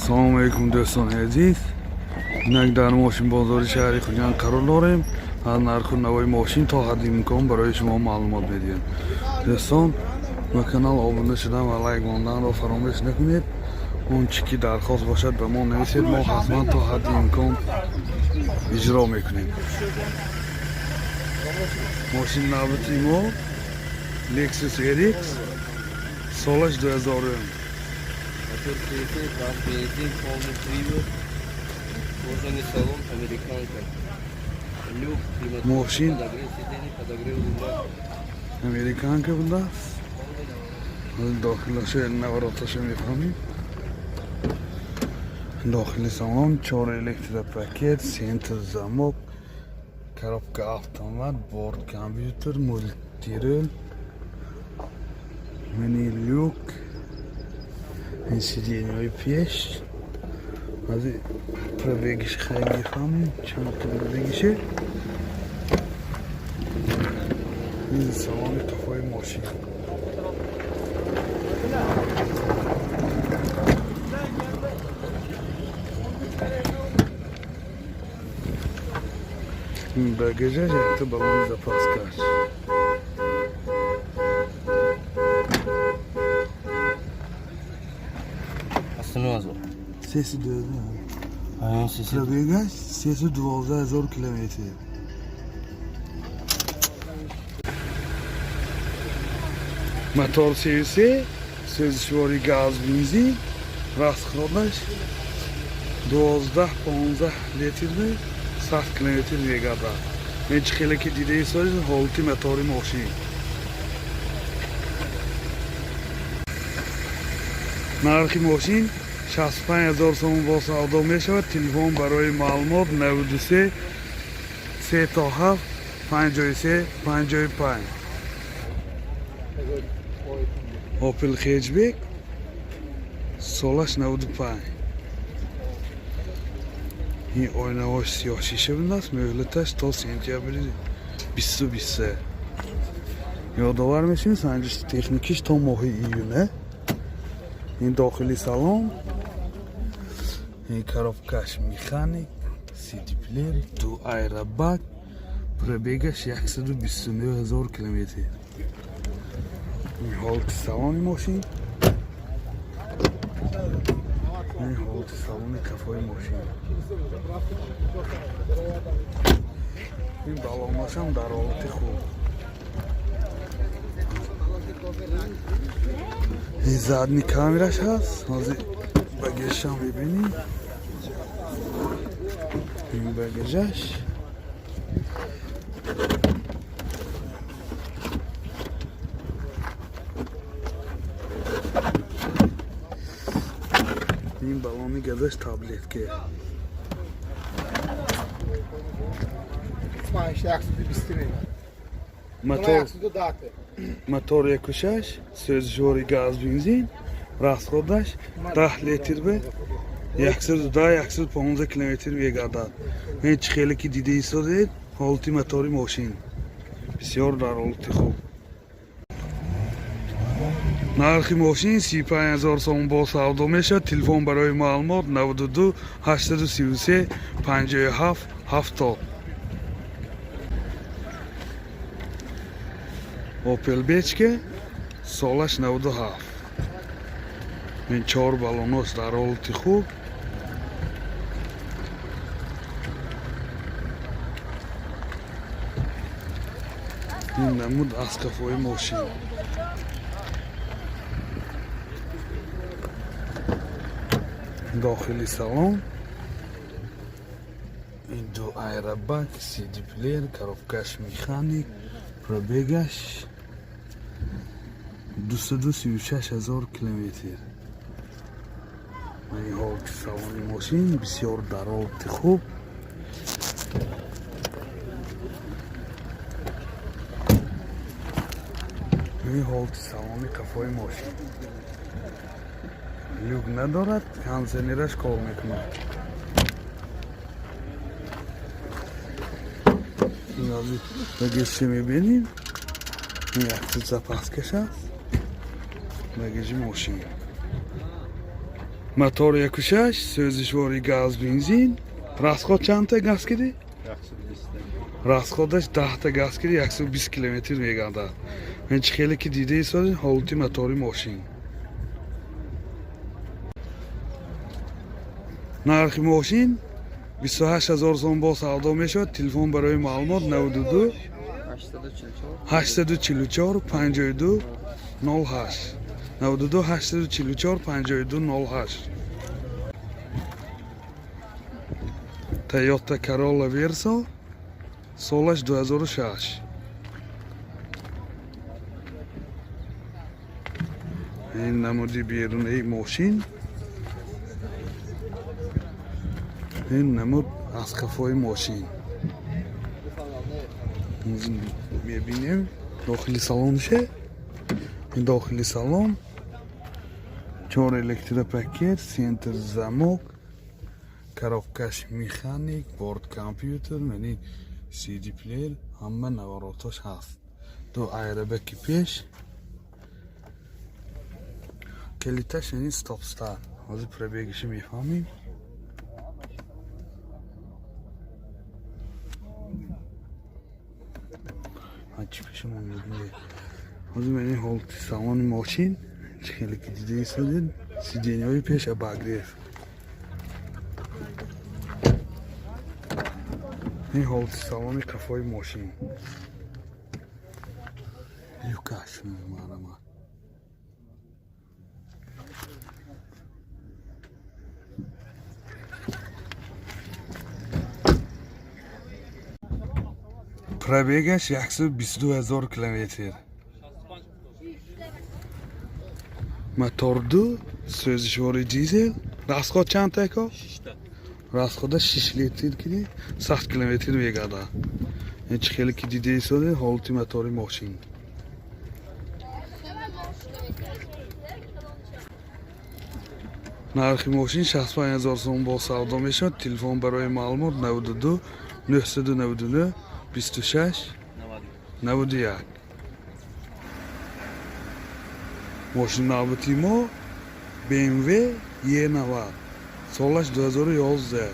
Салому алейкум, дӯстони азиз. Инак дар мошинбозори шаҳри Хуҷанд қарор дорем. Аз нарху навои мошин то ҳадди имкон барои шумо маълумот медиҳем. Дӯстон, ба канал обуна шудан ва лайк монданро фаромӯш накунед. Он чӣ ки дархост бошад, ба мо нависед, мо ҳатман то ҳадди имкон иҷро мекунем. Мошин навбати мо Lexus RX, солаш 2000. Мотор 60, газ, бензин, полный привод, кожаный салон, американка. Люк, климат, Мошин. Подогрев сидений, подогрев руля. Американка будааст. Дохилаша, навороташа мефаҳмем. Дохили салон чор электропакет, центр замок, коробка автомат, борт компьютер, мультируль, мини люк, ин сиденьҳои пеш. Ҳозир пробегиш хеле мефаҳмем, чанд та пробегише. Ин салони қафои мошин. Ин багажаш, якта балони запаскаш. Основной азор. 312. А он сисит. Пробегаш 312 000 километр. Мотор 33, сӯзишвори газ, бензин, расходаш 12-15 литр 100 километр мегардад. Мен чӣ хеле ки дида истодед, ҳолати мотори мошин. Нархи мошин 65 000 сомон, бо савдо мешавад. Телефон барои маълумот 93 3 то 7 53 55. Opel Hatchback, солаш 95. Ин оинаҳош сиёҳ шиша будааст. Мӯҳлаташ то сентябри 2023. Ёдовар мешавем, санҷиши техникиш то моҳи июне. Ин дохили салон, ин коробкаш механик, CD-плеер, ду аэробаг, пробегаш 129 000 километр. Ин ҳолати салони мошин, ин ҳолати салони қафои мошин. Ин балонашам дар ҳолати хуб. Ин задний камераш ҳаст. Ҳозир багажшам мебинем. Ин багажаш. Ин балони газаш таблетка. Мотор, мотор 1,6, сӯзишвори газ, бензин, расходаш 10 литр бе 110 115 километр мегардад. Ин чӣ хеле ки дида истодед, ҳолати мотори мошин бисёр дар ҳолати хуб. Нархи мошин 35 000 сомон, бо савдо мешавад. Телефон барои маълумот 92 833 57 70. Opel Бечка, солаш 97. Ин чор балонош дар ҳолати хуб. Ин намуд аз қафои мошин. Дохили салон, ин ду аэробаг, CD-плеер, коробкаш механик, пробегаш 236 000 километр. Ин ҳолати салони мошин бисёр дар ҳолати хуб. Ин ҳолати салони қафои мошин. Люк надорад, кондитсионераш кор мекунад. Багажчи мебинем. Ин якта запаскаш аст, багажи мошин. Мотор 1,6, сӯзишвори газ, бензин. Расход чандта газ киди? Расходаш 10-та газ киди, 120 километр мегардад. Ин чӣ хеле ки дида истодед, ҳолати мотори мошин. Нархи мошин 28 000 сом, бо савдо мешавад. Телефон барои маълумот: 92 844 52 08, 92 844 52 08. Toyota Corolla Verso, солаш 2006. Ин намуди берунаи мошин, ин намуд аз қафои мошин мебинем. Дохили салонше, ин дохили салон: чор электропакет, центр замок, коробкаш механик, борт компютер, мани CD плеер, ҳама наворотош ҳаст. Ду айрабаки пеш, калиташ яъни стоп старт. Ҳозир пробегиша мефаҳмем. Чӣ пешамон мебинед? Ҳозир мани ҳолати салони мошин, чӣ хеле ки дида истодед, сиденьяҳои пеш обогрев. Ин ҳолати салони қафои мошин, люкаш марама. Пробегаш 122 000 километр. Мотор ду, сӯзишвори дизел. Расход чанд тако? Расхода 6 литр киди, 100 километр мегардад. Ин чӣ хеле ки дида истоде, ҳолати мотори мошин. Нархи мошин 65 ҳазор сом, бо савдо мешавад. Телефон барои маълумот: 92 999 26 91. Мошини навбати мо BMW E90, солаш 2011.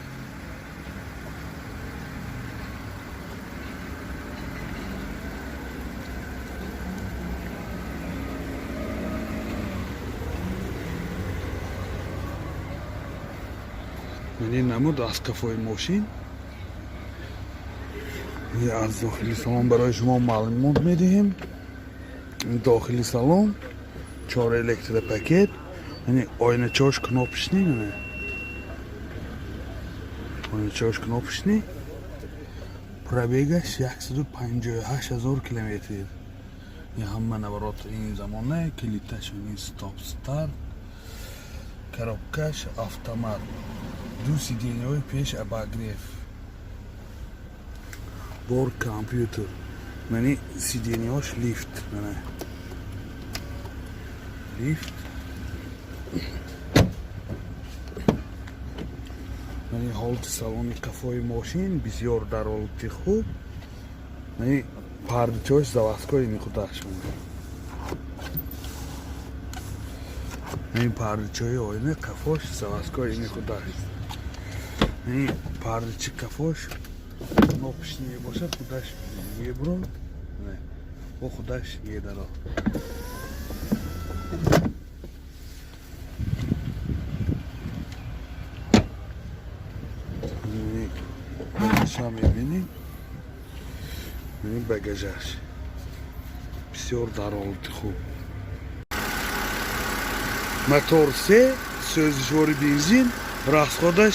Ин намуд аз қафои мошин. Аз дохили салон барои шумо маълумот медиҳем. Дохили салон: чор электропакет, яъне оиначаош кнопочный, оиначаош кнопочный. Пробегаш 158 000 километр. Ҳама наворот ин замона, калиташ стоп старт, коробкаш автомат, ду сиденьяҳои пеш обогрев, борт компютер, мани сиденьяҳош лифт, мана лифт, мани ҳолати салони қафои мошин бисёр дар ҳолати хуб. Мани пардачаҳош заводской, ини худаш, ин пардачаҳои оина қафош заводской, ини худаш. Ин пардачи қафош кнопочный мебошад, худаш мебурад, бо худаш медарад. Багажа мебинем. Багажаш бисёр дар ҳолати хуб. Мотор се, сӯзишвори бензин, расходаш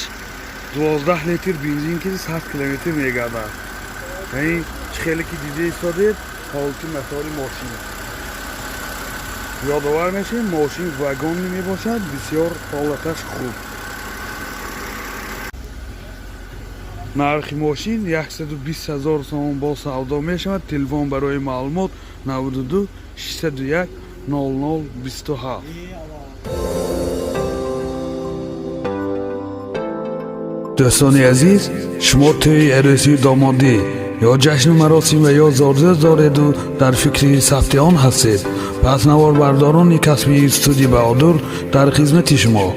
12 литр бензин ки 100 километр мегардад. Яъне чӣ хеле ки дида истодед, ҳолати мотори мошин. Ёдовар мешавем, мошин вагонӣ мебошад, бисёр ҳолаташ хуб. Нархи мошин 120 ҳазор сомон, бо савдо мешавад. Телефон барои маълумот: 92 601 00 27. Дӯстони азиз, шумо тӯи арӯсию домодӣ ё ҷашну маросим ва ё зодрӯз дореду дар фикри сабти он ҳастед, пас наворбардорони касбии студияи Баҳодур дар хизмати шумо.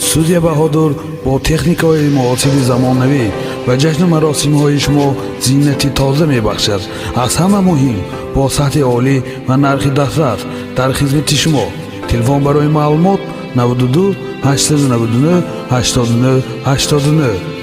Студия Баҳодур бо техникаҳои муосири замонавӣ ба ҷашну маросимҳои шумо зинати тоза мебахшад. Аз ҳама муҳим, бо сатҳи олӣ ва нархи дастрас дар хизмати шумо. Телефон барои маълумот: 92 899 89 89.